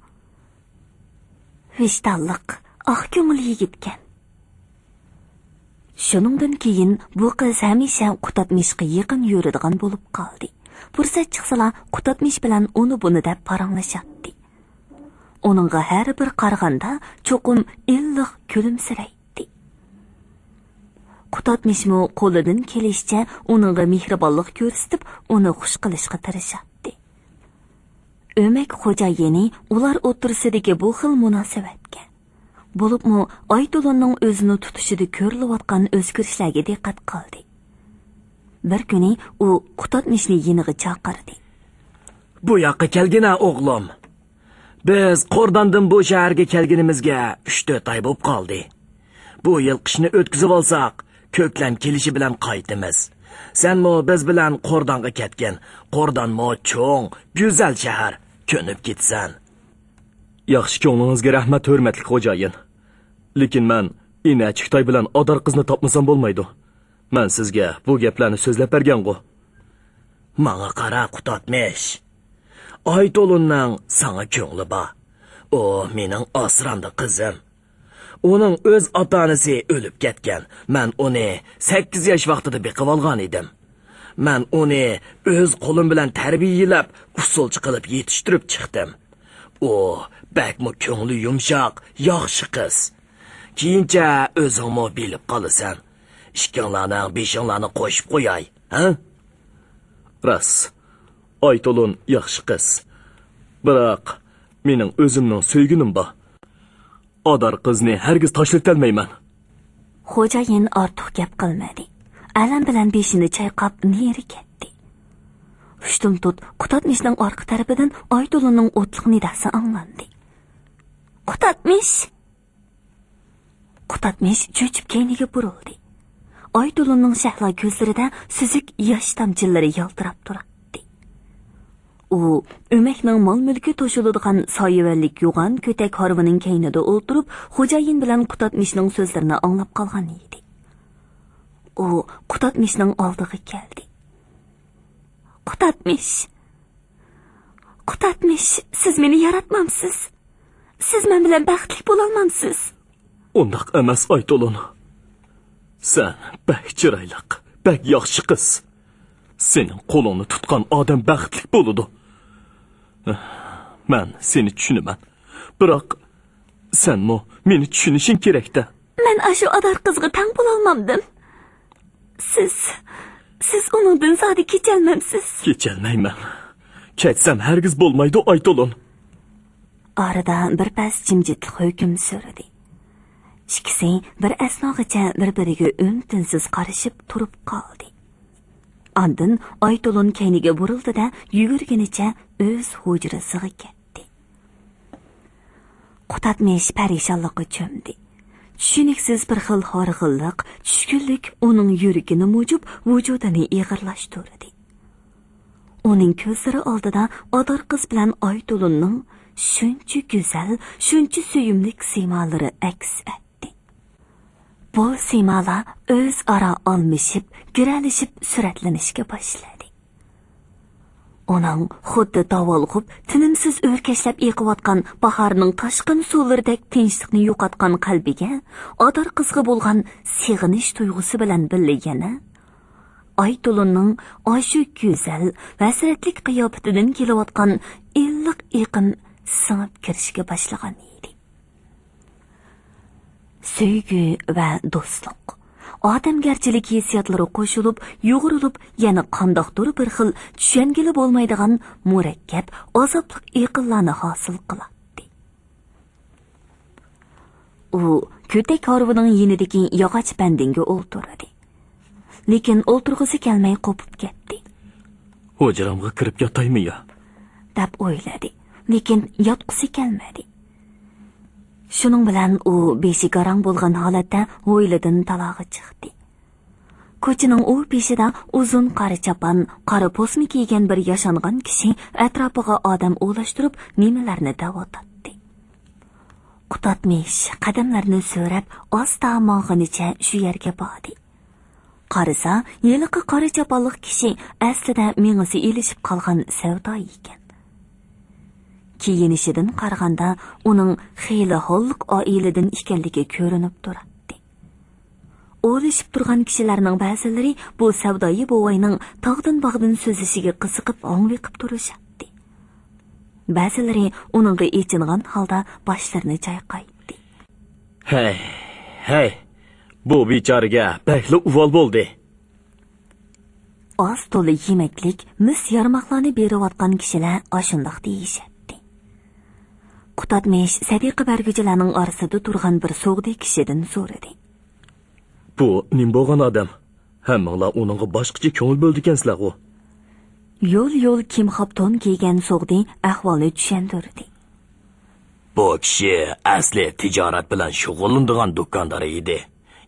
ۋىجدانلىق، ئاق كۆڭۈل يىگىتكەن. شۇنىڭدىن كېيىن بۇ قىز ھەمىشە قۇتادمىشقا يېقىن يۈرىدىغان بولۇپ قالدى. پۇرسەت چىقسىلا، قۇتادمىش بىلەن ئۇنى-بۇنى دەپ پاراڭلىشاتتى. ئۇنىڭغا ھەر بىر قارىغاندا، چوقۇم ئىللىق كۈلۈمسىرەيتتى. قۇتادمىشمۇ قولىدىن كېلىشىچە ئۇنىڭغا مېھرىبانلىق كۆرسىتىپ، ئۇنى خۇش قىلىشقا تىرىشاتتى. ئۆمەك خوجايىنى ئۇلار ئوتتۇرىسىدىكى بۇ خىل مۇناسىۋەتكە، بولۇپمۇ ئايتولۇننىڭ ئۆزىنى تۇتۇشىدا كۆرۈلۈۋاتقان ئۆزگىرىشلەرگە دىققەت قىلدى. بىر كۈنى ئۇ قۇتادمىشنى يېنىغا چاقىردى. بۇ ياققا كەلگىنە، ئوغلۇم. بىز قورداندىن بۇ شەھەرگە كەلگىنىمىزگە ئۈچ تۆت ئاي بولۇپ قالدى. بۇ يىل قىشنى ئۆتكۈزۈۋالساق، كۆكلەم كېلىشى بىلەن قايتىمىز. سەنمۇ بىز بىلەن قوردانغا كەتكىن. قوردانمۇ چوڭ، گۈزەل شەھەر. كۆنۈپ كېتىسەن. ياخشى كۆڭلىڭىزگە رەھمەت، ھۆرمەتلىك خوجايىن. لېكىن مەن ئىنە چىكتاي بىلەن ئادار قىزنى تاپمىسام بولمايدۇ. مەن سىزگە بۇ گەپلەرنى سۆزلەپ بەرگەنغۇ. ماڭا قارا، قۇتادمىش. ئايتولۇننىڭ ساڭا كۆڭلى بار. ئۇ مېنىڭ ئاسرامدى قىزىم. ئۇنىڭ ئۆز ئاتا-ئانىسى ئۆلۈپ كەتكەن. مەن ئۇنى سەككىز ياش ۋاقتىدا بېقىۋالغان ئىدىم. مەن ئۇنى ئۆز قولۇم بىلەن تەربىيەلەپ، ئۇسسۇلچى قىلىپ يېتىشتۈرۈپ چىقتىم. ئۇ بەكمۇ كۆڭلى يۇمشاق، ياخشى قىز. كېيىنچە ئۆزۈڭمۇ بىلىپ قالىسەن. ئىككىڭلارنىڭ بېشىڭلارنى قوشۇپ قوياي، ھە؟ راست، ئايتولۇن ياخشى قىز. بىراق، مېنىڭ ئۆزۈمنىڭ سۆيگىنىم بار. ئادار قىزنى ھەرگىز تاشلىتەلمەيمەن. خوجايىن ئارتۇق گەپ قىلمىدى. ئەلەم بىلەن بېشىنى چايقاپ نېرى كەتتى. ئۇشتۇمتۇت قۇتادمىشنىڭ ئارقا تەرىپىدىن ئايتولۇننىڭ ئوتلۇق نىداسى ئاڭلاندى. «قۇتادمىش!» قۇتادمىش چۆچۈپ كەينىگە بۇرۇلدى. ئايتولۇننىڭ شەھلا كۆزلىرىدە سۈزۈك ياش تامچىلىرى يالتىراپ تۇراتتى. ئۇ ئۆمەكنىڭ مال-مۈلكى توشۇلىدىغان سايىۋەنلىك يوغان كۆتەك ھارۋىنىڭ كەينىدە ئولتۇرۇپ، خوجايىن بىلەن قۇتادمىشنىڭ سۆزلىرىنى ئاڭلاپ قالغان ئىدى. ئۇ قۇتادمىشنىڭ ئالدىغا كەلدى. «قۇتادمىش! قۇتادمىش، سىز مېنى ياراتمامسىز؟ سىز مەن بىلەن بەختلىك بولالمامسىز؟» «ئۇنداق ئەمەس، ئايتولۇن. سەن بەك چىرايلىق، بەك ياخشى قىز. سېنىڭ قولۇڭنى تۇتقان ئادەم بەختلىك بولىدۇ. مەن سېنى چۈشىنىمەن. بىراق، سەنمۇ مېنى چۈشىنىشىڭ كېرەك-دە.» «مەن ئاشۇ ئادار قىزغا تەڭ بولالمامدىم. سىز، سىز ئۇنىڭدىن زادى كېچەلمەمسىز؟» «كېچەلمەيمەن. كەچسەم ھەرگىز بولمايدۇ، ئايتولۇن.» ئارىدا بىر پەس جىمجىتلىق ھۆكۈم سۈردى. ئىككىسى بىر ئەسناغىچە بىر-بىرىگە ئۈن-تىنسىز قارىشىپ تۇرۇپ قالدى. ئاندىن ئايتولۇن كەينىگە بۇرۇلدى-دە، يۈگۈرگىنىچە ئۆز ھۇجرىسىغا كەتتى. قۇتادمىش پەرىشانلىققا چۆمدى. چۈشىنىكسىز بىر خىل ھارغىنلىق، چۈشكۈنلۈك ئۇنىڭ يۈرىكىنى مۇجۇپ، ۋۇجۇدىنى ئېغىرلاشتۇردى. ئۇنىڭ كۆزلىرى ئالدىدا ئادار قىز بىلەن ئايتولۇننىڭ شۇنچە گۈزەل، شۇنچە سۆيۈملۈك سىيمالىرى ئەكس ئەتتى. بۇ سىيمالار ئۆزئارا ئالمىشىپ، گىرەلىشىپ سۈرەتلىنىشكە باشلىدى. ئۇنىڭ خۇددى داۋالغۇپ، تىنىمسىز ئۆركەشلەپ ئېقىۋاتقان باھارنىڭ تاشقىن سۇلىرىدەك تىنچلىقنى يوقاتقان قەلبىگە ئادار قىزغا بولغان سېغىنىش تۇيغۇسى بىلەن بىللە يەنە ئايتولۇننىڭ ئاشۇ گۈزەل، ھەسرەتلىك قىياپىتىدىن كېلىۋاتقان ئىللىق ئېقىم سىڭىپ كىرىشكە باشلىغان ئىدى. سۆيگۈ ۋە دوستلۇق، ئادەمگەرچىلىك ھېسسىياتلىرى قوشۇلۇپ، يۇغۇرۇلۇپ، يەنە قانداقتۇر بىر خىل چۈشەنگىلى بولمايدىغان مۇرەككەپ، ئازابلىق ئېقىنلارنى ھاسىل قىلاتتى. ئۇ كۆتەك ھارۋىنىڭ يېنىدىكى ياغاچ بەندىڭگە ئولتۇردى. لېكىن ئولتۇرغۇسى كەلمەي قوپۇپ كەتتى. «ھۇجرامغا كىرىپ ياتايمۇ يا؟» دەپ ئويلىدى. لېكىن ياتقۇسى كەلمىدى. شۇنىڭ بىلەن ئۇ بېشى گاراڭ بولغان ھالەتتە ھويلىدىن تالاغا چىقتى. كوچىنىڭ ئۇ بېشىدا ئۇزۇن قارا چاپان، قارا پوسما كىيگەن بىر ياشانغان كىشى ئەتراپىغا ئادەم ئولاشتۇرۇپ، نېمىلەرنى دەۋاتاتتى. قۇتادمىش قەدەملىرىنى سۆرەپ، ئاستا ماڭغىنىچە شۇ يەرگە باردى. قارىسا، ھېلىقى قارا چاپانلىق كىشى ئەسلىدە مېڭىسى ئېلىشىپ قالغان سەۋدا ئىكەن. كىيىنىشىدىن قارىغاندا، ئۇنىڭ خېلى ھاللىق ئائىلىدىن ئىكەنلىكى كۆرۈنۈپ تۇراتتى. ئولىشىپ تۇرغان كىشىلەرنىڭ بەزىلىرى بۇ سەۋدايى بوۋاينىڭ تاغدىن-باغدىن سۆزلىشىگە قىزىقىپ ھاڭۋېقىپ تۇرۇشاتتى. بەزىلىرى ئۇنىڭغا ئېچىنغان ھالدا باشلىرىنى چايقايتتى. ھەي، ھەي، بۇ بىچارىگە بەكلا ئۇۋال بولدى. ئاز تولا يېمەكلىك، مىس يارماقلارنى بېرىۋاتقان كىشىلەر ئاشۇنداق دېيىشەتتى. قۇتادمىش سەدىقە بەرگۈچىلەرنىڭ ئارىسىدا تۇرغان بىر سوغدى كىشىدىن سورىدى. بۇ نېمە بولغان ئادەم؟ ھەممىڭلار ئۇنىڭغا باشقىچە كۆڭۈل بۆلىدىكەنسىلەرغۇ؟ يول-يول كىمخاپ تون كىيگەن سوغدى ئەھۋالنى چۈشەندۈردى. بۇ كىشى ئەسلى تىجارەت بىلەن شۇغۇللىنىدىغان دۇكاندار ئىدى.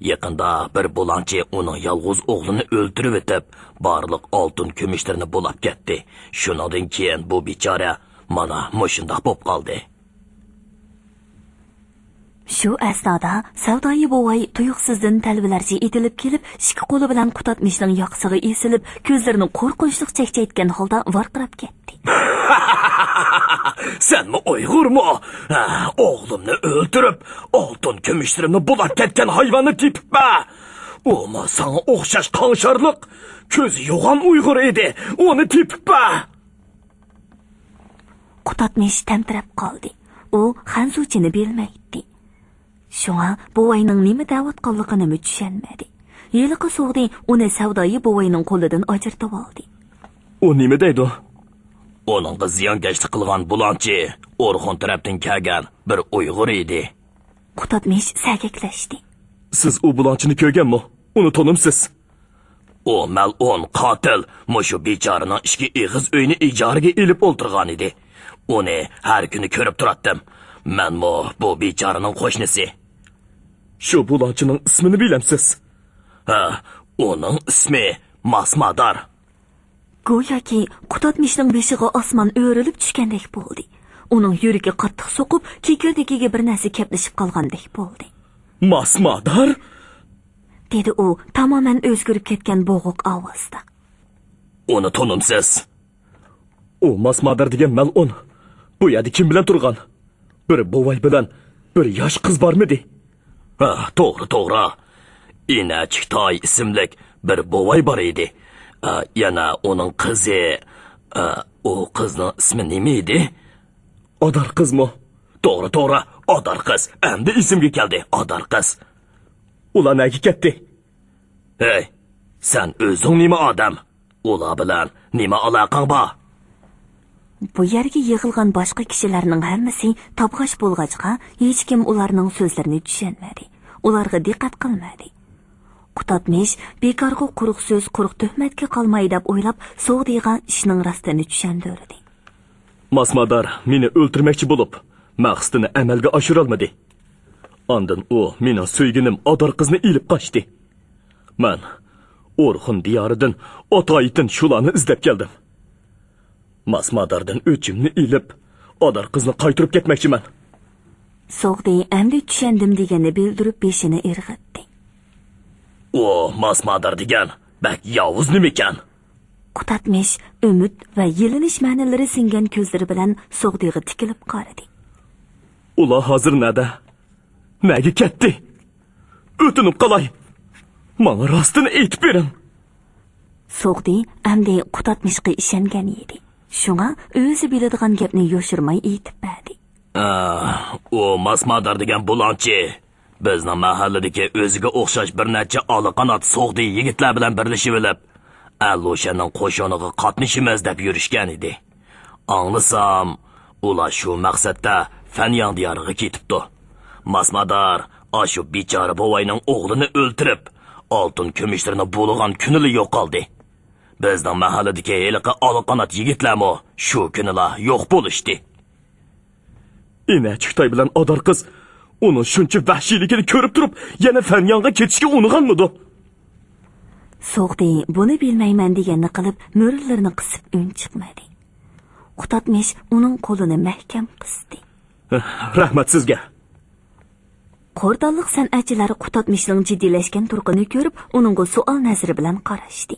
يېقىندا بىر بۇلاڭچى ئۇنىڭ يالغۇز ئوغلىنى ئۆلتۈرۈۋېتىپ، بارلىق ئالتۇن كۈمۈشلىرىنى بۇلاپ كەتتى. شۇنىڭدىن كېيىن بۇ بىچارە مانا مۇشۇنداق بوپ قالدى. شۇ ئەسنادا سەۋدايى بوۋاي تۇيۇقسىزدىن تەلۋىلەرچە ئېتىلىپ كېلىپ، ئىككى قولى بىلەن قۇتادمىشنىڭ ياقىسىغا ئېسىلىپ، كۆزلىرىنى قورقۇنچلۇق چەكچەيتكەن ھالدا ۋارقىراپ كەتتى. سەنمۇ ئۇيغۇرمۇ؟ ھە، ئوغلۇمنى ئۆلتۈرۈپ، ئالتۇن كۈمۈشلىرىمنى بۇلاپ كەتكەن ھايۋاننى تېپىپمەن. ئۇمۇ ساڭا ئوخشاش قاڭشارلىق، كۆزى يوغان ئۇيغۇر ئىدى. ئۇنى تېپىپمەن. قۇتادمىش تەمتىرەپ قالدى. ئۇ خەنزۇچىنى بىلمەيتتى. شۇڭا بوۋاينىڭ نېمە دەۋاتقانلىقىنىمۇ چۈشەنمىدى. ھېلىقى سوغدى ئۇنى سەۋدايى بوۋاينىڭ قولىدىن ئاجرىتىۋالدى. ئۇ نېمە دەيدۇ؟ ئۇنىڭغا زىيانكەشلىك قىلغان بۇلاڭچى ئورخۇن تەرەپتىن كەلگەن بىر ئۇيغۇر ئىدى. قۇتادمىش سەگەكلەشتى. سىز ئۇ بۇلاڭچىنى كۆرگەنمۇ؟ ئۇنى تونۇمسىز؟ ئۇ مەلئۇن قاتىل مۇشۇ بىچارىنىڭ ئىككى ئېغىز ئۆيىنى ئىجارىگە ئېلىپ ئولتۇرغان ئىدى. ئۇنى ھەر كۈنى كۆرۈپ تۇراتتىم. مەنمۇ بۇ بىچارىنىڭ قوشنىسى. شۇ بۇلاڭچىنىڭ ئىسمىنى بىلەمسىز؟ ھە، ئۇنىڭ ئىسمى ماسمادار. گوياكى قۇتادمىشنىڭ بېشىغا ئاسمان ئۆرۈلۈپ چۈشكەندەك بولدى. ئۇنىڭ يۈرىكى قاتتىق سوقۇپ، كېكىردىكىگە بىر نەرسە كەپلىشىپ قالغاندەك بولدى. ماسمادار؟ دېدى ئۇ تامامەن ئۆزگىرىپ كەتكەن بوغۇق ئاۋازدا. ئۇنى تونۇمسىز؟ ئۇ ماسمادار دېگەن مەلئۇن. بۇ يەردە كىم بىلەن تۇرغان؟ بىر بوۋاي بىلەن بىر ياش قىز بارمىدى؟ ھە، توغرا، توغرا. ئىنەچىكتاي ئىسىملىك بىر بوۋاي بار ئىدى. ئە، يەنە ئۇنىڭ قىزى. ئە، ئۇ قىزنىڭ ئىسمى نېمە ئىدى؟ ئادار قىزمۇ؟ توغرا، توغرا، ئادار قىز. ئەمدى ئېسىمگە كەلدى، ئادار قىز. ئۇلار نەگە كەتتى؟ ھەي، سەن ئۆزۈڭ نېمە ئادەم؟ ئۇلار بىلەن نېمە ئالاقەڭ بار؟ بۇ يەرگە يىغىلغان باشقا كىشىلەرنىڭ ھەممىسى تابغاش بولغاچقا، ھېچكىم ئۇلارنىڭ سۆزلىرىنى چۈشەنمىدى. ئۇلارغا دىققەت قىلمىدى. قۇتادمىش بىكارغا قۇرۇق سۆز، قۇرۇق تۆھمەتكە قالماي دەپ ئويلاپ، سوغدىغا ئىشنىڭ راستىنى چۈشەندۈردى. ماسمادار مېنى ئۆلتۈرمەكچى بولۇپ، مەقسىتىنى ئەمەلگە ئاشۇرالمىدى. ئاندىن ئۇ مېنىڭ سۆيگىنىم ئادار قىزنى ئېلىپ قاچتى. مەن ئورخۇن دىيارىدىن ئاتايىتىن شۇلارنى ئىزدەپ كەلدىم. ماسماداردىن ئۆچۈمنى ئېلىپ، ئادار قىزنى قايتۇرۇپ كەتمەكچىمەن. سوغدى ئەمدى چۈشەندىم دېگەننى بىلدۈرۈپ بېشىنى ئىرغىتتى. ئۇ ماسمادار دېگەن بەك ياۋۇز نېمىكەن؟ قۇتادمىش ئۈمىد ۋە يېلىنىش مەنىلىرى سىڭگەن كۆزلىرى بىلەن سوغدىغا تىكىلىپ قارىدى. ئۇلار ھازىر نەدە؟ نەگە كەتتى؟ ئۆتۈنۈپ قالاي. ماڭا راستىنى ئېيتىپ بېرىڭ. سوغدى ئەمدى قۇتادمىشقا ئىشەنگەن ئىدى. شۇڭا ئۆزى بىلىدىغان گەپنى يوشۇرماي ئېيتىپ بەردى. ئە، ئۇ ماسمادار دېگەن بۇلاڭچى بىزنىڭ مەھەللىدىكى ئۆزىگە ئوخشاش بىر نەچچە ئالا قانات سوغدى يىگىتلەر بىلەن بىرلىشىۋېلىپ، ئەللۇشەننىڭ قوشۇنىغا قاتنىشىمىز دەپ يۈرۈشكەن ئىدى. ئاڭلىسام، ئۇلار شۇ مەقسەتتە فەنياڭ دىيارىغا كېتىپتۇ. ماسمادار ئاشۇ بىچارە بوۋاينىڭ ئوغلىنى ئۆلتۈرۈپ، ئالتۇن كۈمۈشلىرىنى بۇلىغان كۈنىلا يوقالدى. بىزنىڭ مەھەللىدىكى ھېلىقى ئالا قانات يىگىتلەرمۇ شۇ كۈنىلا يوق بولۇشتى. ئىنەچىكتاي بىلەن ئادار قىز ئۇنىڭ شۇنچە ۋەھشىيلىكىنى كۆرۈپ تۇرۇپ، يەنە فەنياڭغا كېتىشكە ئۇنىغانمىدۇ؟ سوغدى بۇنى بىلمەيمەن دېگەننى قىلىپ، مۈرىلىرىنى قىسىپ ئۈن چىقمىدى. قۇتادمىش ئۇنىڭ قولىنى مەھكەم قىستى. رەھمەت سىزگە. قوردانلىق سەنئەتچىلەر قۇتادمىشنىڭ جىددىيلەشكەن تۇرقىنى كۆرۈپ، ئۇنىڭغا سوئال نەزىرى بىلەن قاراشتى.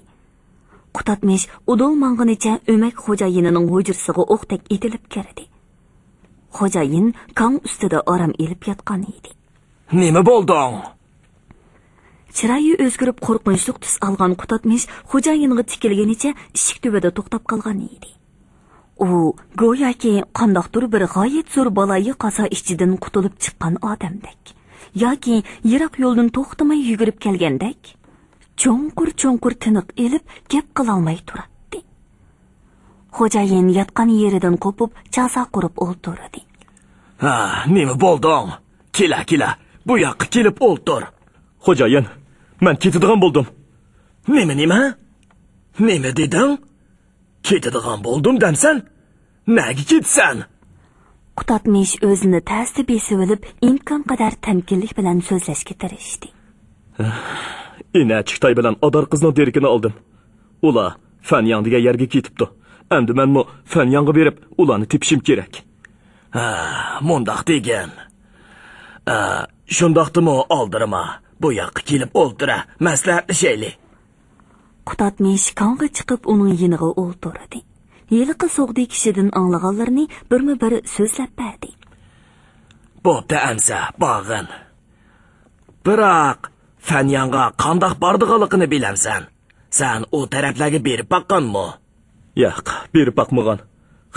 قۇتادمىش ئۇدۇل ماڭغىنىچە ئۆمەك خوجايىنىنىڭ ھۇجرىسىغا ئوقتەك ئېتىلىپ كىردى. خوجايىن كاڭ ئۈستىدە ئارام ئېلىپ ياتقان ئىدى. نېمە بولدۇڭ؟ چىرايى ئۆزگىرىپ قورقۇنچلۇق تۈس ئالغان قۇتادمىش خوجايىنغا تىكىلگىنىچە ئىشىك تۈۋىدە توختاپ قالغان ئىدى. ئۇ گوياكى قانداقتۇر بىر غايەت زور بالايىقازا ئىچىدىن قۇتۇلۇپ چىققان ئادەمدەك، ياكى يىراق يولدىن توختىماي يۈگۈرۈپ كەلگەندەك، چوڭقۇر-چوڭقۇر تىنىق ئېلىپ، گەپ قىلالماي تۇراتتى. خوجايىن ياتقان يېرىدىن قوپۇپ، چاسا قۇرۇپ ئولتۇردى. ھا، نېمە بولدۇڭ؟ كېلە، كېلە، بۇ ياققا كېلىپ ئولتۇر. خوجايىن، مەن كېتىدىغان بولدۇم. نېمە، نېمە؟ نېمە دېدىڭ؟ كېتىدىغان بولدۇم دەمسەن؟ نەگە كېتىسەن؟ قۇتادمىش ئۆزىنى تەستە بېسىۋېلىپ، ئىمكانقەدەر تەمكىنلىك بىلەن سۆزلەشكە تىرىشتى. ئىنەچىكتاي بىلەن ئادار قىزنىڭ دېرىكىنى ئالدىم. ئۇلار فەنياڭ دېگەن يەرگە كېتىپتۇ. ئەمدى مەنمۇ فەنياڭغا بېرىپ، ئۇلارنى تېپىشىم كېرەك. ھە، مۇنداق دېگىن. ئە، شۇنداقتىمۇ ئالدىرىما، بۇ ياققا كېلىپ ئولتۇرە، مەسلىھەتلىشەيلى. قۇتادمىش كاڭغا چىقىپ ئۇنىڭ يېنىغا ئولتۇردى. ھېلىقى سوغدى كىشىدىن ئاڭلىغانلىرىنى بىرمۇ بىر سۆزلەپ بەردى. بوپتۇ ئەمسە، بارغىن. بىراق، فەنياڭغا قانداق بارىدىغانلىقىنى بىلەمسەن؟ سەن ئۇ تەرەپلەرگە بېرىپ باققانمۇ؟ ياق، بېرىپ باقمىغان.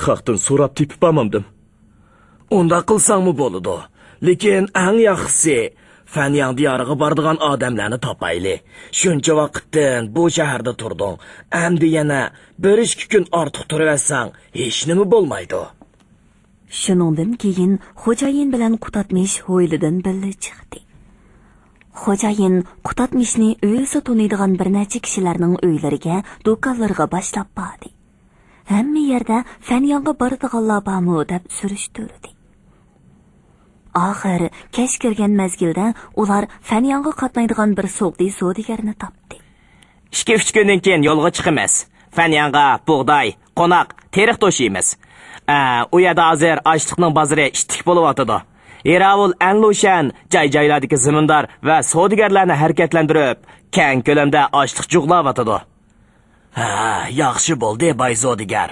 خەقتىن سوراپ تېپىپ بارمامدىم. ئۇنداق قىلساڭمۇ بولىدۇ. لېكىن ئەڭ ياخشىسى، فەنياڭ دىيارىغا بارىدىغان ئادەملەرنى تاپايلى. شۇنچە ۋاقىتتىن بۇ شەھەردە تۇردۇڭ. ئەمدى يەنە بىر ئىككى كۈن ئارتۇق تۇرۇۋەتسەڭ، ھېچنېمە بولمايدۇ. شۇنىڭدىن كېيىن خوجايىن بىلەن قۇتادمىش ھويلىدىن بىللە چىقتى. خوجايىن قۇتادمىشنى ئۆزى تونۇيدىغان بىر نەچچە كىشىلەرنىڭ ئۆيلىرىگە، دۇكانلىرىغا باشلاپ باردى. ھەممە يەردە فەنياڭغا بارىدىغانلار بارمۇ دەپ سۈرۈشتۈردى. ئاخىر كەچ كىرگەن مەزگىلدە ئۇلار فەنياڭغا قاتنايدىغان بىر سوغدى سودىگەرنى تاپتى. ئىككى-ئۈچ كۈندىن كېيىن يولغا چىقىمىز. فەنياڭغا بوغداي، قوناق، تېرىق توشۇيمىز. ئە، ئۇ يەردە ھازىر ئاشلىقنىڭ بازىرى ئىتتىك بولۇۋاتىدۇ. ھېراۋۇل ئەنلۇشەن جاي-جايلاردىكى زېمىندار ۋە سودىگەرلەرنى ھەرىكەتلەندۈرۈپ، كەڭ كۆلەمدە ئاشلىق جۇغلاۋاتىدۇ. ھە، ياخشى بولدى، باي سودىگەر.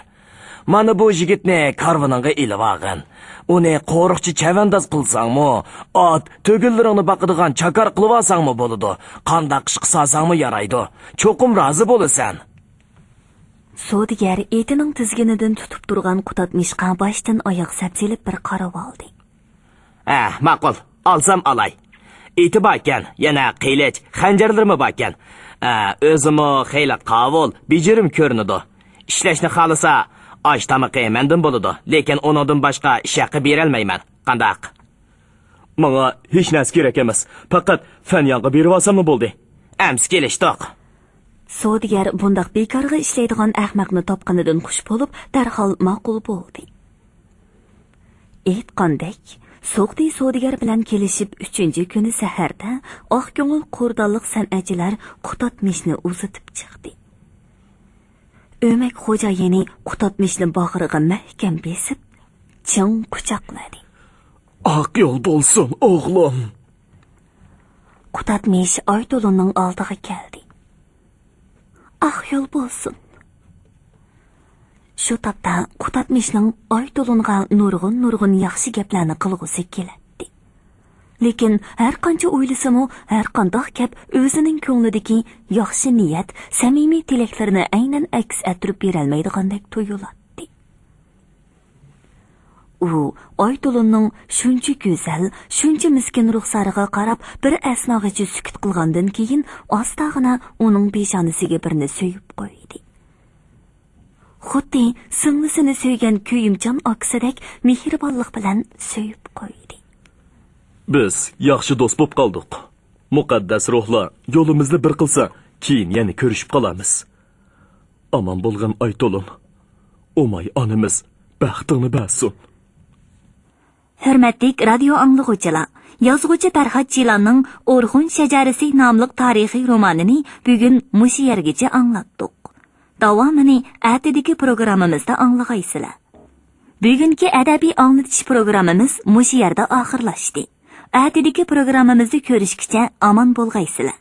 مانا بۇ يىگىتنى كارۋىنىڭغا ئېلىۋالغىن. ئۇنى قورۇقچى چەۋەنداز قىلساڭمۇ، ئات، تۆگىلىرىڭنى باقىدىغان چاكار قىلىۋالساڭمۇ بولىدۇ. قانداق ئىشقا سالساڭمۇ يارايدۇ. چوقۇم رازى بولىسەن. سودىگەر ئېتىنىڭ تىزگىنىدىن تۇتۇپ تۇرغان قۇتادمىشقا باشتىن ئاياق سەپسېلىپ بىر قاراۋالدى. ھە، ماقۇل، ئالسام ئالاي. ئېتى باركەن، يەنە قىلىچ، خەنجەرلىرىمۇ باركەن. ھە، ئۆزىمۇ خېلى قاۋۇل، بېجىرىم كۆرۈنىدۇ. ئىشلەشنى خالىسا، ئاش تامىقى مەندىن بولىدۇ، لېكىن ئۇنىڭدىن باشقا ئىش ھەققى بېرەلمەيمەن. قانداق؟ ماڭا ھېچ نەرسە كېرەك ئەمەس، پەقەت فەنياڭغا بېرىۋالساملا بولدى. ئەمسە كېلىشتۇق. سودىگەر بۇنداق بىكارغا ئىشلەيدىغان ئەخمەقنى تاپقىنىدىن خۇش بولۇپ، دەرھال ماقۇل بولدى. ئېيتقاندەك، سوغدى سودىگەر بىلەن كېلىشىپ ئۈچىنچى كۈنى سەھەردە ئاق كۆڭۈل قوردانلىق سەنئەتچىلەر قۇتادمىشنى ئۇزىتىپ چىقتى. ئۆمەك خوجايىنى قۇتادمىشنى باغرىغا مەھكەم بېسىپ، چىڭ قۇچاقلىدى. ئاق يول بولسۇن، ئوغلۇم! قۇتادمىش ئايتولۇننىڭ ئالدىغا كەلدى. ئاق يول بولسۇن! شۇ تاپتا قۇتادمىشنىڭ ئايتولۇنغا نۇرغۇن-نۇرغۇن ياخشى گەپلەرنى قىلغۇسى كېلەتتى. لېكىن ھەر قانچە ئويلىسىمۇ، ھەر قانداق گەپ ئۆزىنىڭ كۆڭلىدىكى ياخشى نىيەت، سەمىمىي تىلەكلىرىنى ئەينەن ئەكس ئەتتۈرۈپ بېرەلمەيدىغاندەك تۇيۇلاتتى. ئۇ ئايتولۇننىڭ شۇنچە گۈزەل، شۇنچە مىسكىن رۇخسارىغا قاراپ بىر ئەسناغىچە سۈكۈت قىلغاندىن كېيىن، ئاستاغىنا ئۇنىڭ پېشانىسىگە بىرنى سۆيۈپ قويدى. خۇددى سىڭلىسىنى سۆيگەن كۆيۈمچان ئاكىسىدەك مېھرىبانلىق بىلەن سۆيۈپ قويدى. بىز ياخشى دوست بولۇپ قالدۇق. مۇقەددەس روھلار يولىمىزنى بىر قىلسا، كېيىن يەنە كۆرۈشۈپ قالارمىز. ئامان بولغىن ئايتولۇن. ئوماي ئانىمىز بەختىڭنى بەرسۇن. ھۆرمەتلىك رادىيو ئاڭلىغۇچىلار، يازغۇچى پەرھات جىلاننىڭ ئورخۇن شەجەرىسى ناملىق تارىخىي رومانىنى بۈگۈن مۇشۇ يەرگىچە ئاڭلاتتۇق. داۋامىنى ئەتىدىكى پروگراممىمىزدا ئاڭلىغايسىلەر. بۈگۈنكى ئەدەبىي ئاڭلىتىش پروگراممىمىز مۇشۇ يەردە ئاخىرلاشتى. ئەتىدىكى پروگراممىمىزدا كۆرۈشكىچە ئامان بولغايسىلەر.